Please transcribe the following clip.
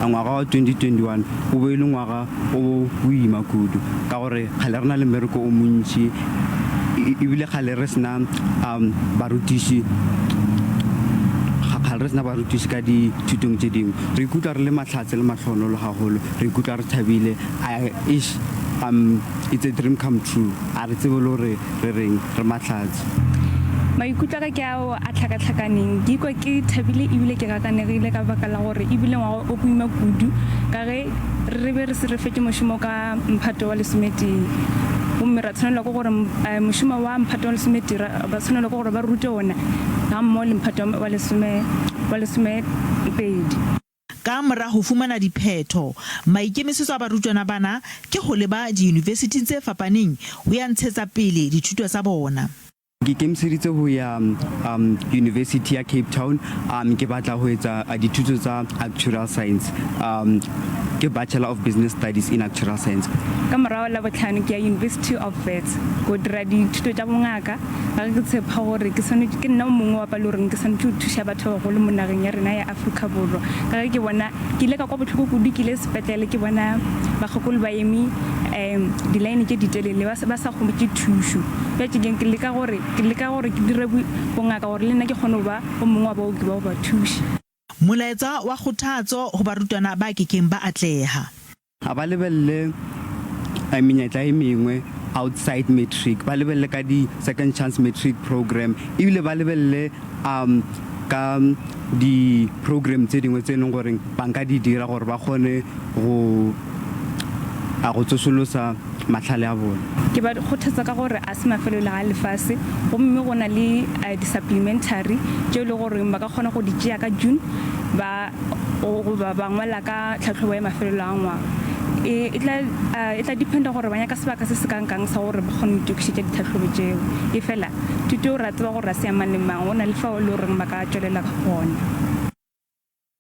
Ngwaga wa 2021 o be e le ngwaga o boima kudu ka gore kgale re na le mmereko o montši ebile kgale re sena um barutiši kgale re sena barutiši ka dithutong tše dingwe. Re ikutlwa re le mahlatse le mahlonolo gagolo, re ikutlwa re thabile. Eish um it's a dream come true, a re tsebe le gore re reng, re mahlatse. Maikutlo a ka ke ao a hlakahlakaneng. Ke ikwa ke thabile e bile ke gakanegile ka baka la gore e bile ngwaga o boima kudu ka ge re be re se re fetše mošomo ka mphato wa lesometee gomme ra tshwanelwa ke gore mošomo wa mphato wa lesometee ba tshwanelwa ke gore ba re rute wona gammogo le mphato wa lesomepedi. Ka mora ho fumana diphetho, maikemisetso a barutwana bana ke ho leba diyunivesithing tse fapaneng ho ya ntshetsa pele dithuto tsa bona. Ke ikemiseditse ho ya um University ya Cape Town. Um ke batla ho etsa dithuto tsa Actuarial Science. Um ke Bachelor of Business Studies in Actuarial Science. Ka morago Labohlano ke ya University of Wits go dira dithuto tša bongaka ka ge ke tshepa gore ke swanetše, ke nna o mongwe wa ba le goreng ke swanetše go thuša batho ba bagolo mo nageng ya rena ya Afrika Borwa. Ka ge ke bona, ke ile ka kwa bohloko kudu ke ile sepetlele ke bona bakgekolo ba eme um dilaene tše ditelele ba sa hwetše thušo. Bjale ke leka gore ke leka gore ke dire bongaka gore le nna ke kgone go ba o mongwe wa baoki ba go ba thuša. Molaetsa wa kgothatso ho barutwana ba ke keng ba atleha. Ga ba lebelele menyetla e mengwe outside matric, ba lebelele ka di second chance matric program ebile ba lebelele um ka di program tse dingwe tse e leng gore ba nka di dira gore ba kgone go a go tsošolosa mahlale a bona. Ke ba kgothatsa ka gore a se mafelelo a lefase gomme go na le di-supplementary tše e le goreng ba ka kgona go di tšea ka June ba goba ba ngwala ka tlhahlobo ya mafelelo a ngwaga. E, e tla, e tla dependa gore ba nyaka sebaka se se kangkang sa gore ba kgone go itokišetša ditlhahlobo tšeo. Efela thuto re a tseba gore ga se ya mang le mang, go na le fao e le goreng ba ka tšwelela gona.